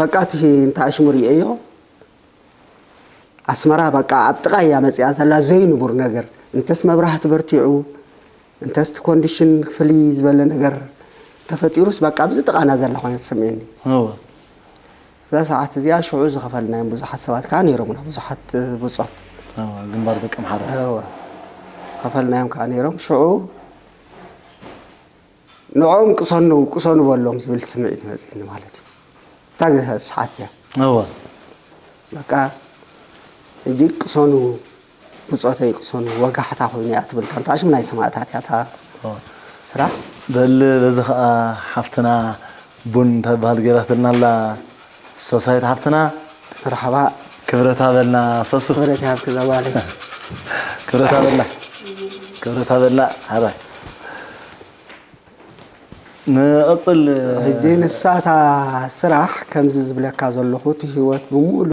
በቃ እቲ እንታይ ሽሙ ርእየዮ ኣስመራ በቃ ኣብ ጥቓ እያ መጽያ ዘላ ዘይንቡር ነገር እንተስ መብራህቲ በርቲዑ እንተስ እቲ ኮንዲሽን ፍልይ ዝበለ ነገር ተፈጢሩስ በቃ ኣብዚ ጥቓና ዘላ ኮይና ትስምየኒ። እወ እዛ ሰዓት እዚኣ ሽዑ ዝኸፈልናዮም ብዙሓት ሰባት ከዓ ነይሮምና ብዙሓት ብጾት እወ ግንባር ደቂ ኣምሓራ እወ ከፈልናዮም ከዓ ነይሮም ሽዑ ንዕኦም ቅሰኑ ቅሰኑ በሎም ዝብል ስምዒት መፅኒ ማለት እዩ እታ ሰዓት እያ እወ በቃ ሕጂ ቅሰኑ ብፆተይ ቅሰኑ ወጋሕታ ኮይኑ እያ ትብል እታ ሽም ናይ ሰማእታት እያ እታ ስራሕ በል በዚ ከዓ ሓፍትና ቡን ተበሃል ገይራትልና ኣላ ሶሳይት ሓፍትና መርሓባ ክብረት ሃበልና ሰሱ ክብረት ይሃብኪ እዛ ጓለይ ክብረት ሃበልና ክብረት ሃበልና ሓራይ ንቐፅል ሕጂ ንሳ እታ ስራሕ ከምዚ ዝብለካ ዘለኹ እቲ ህይወት ብምሉ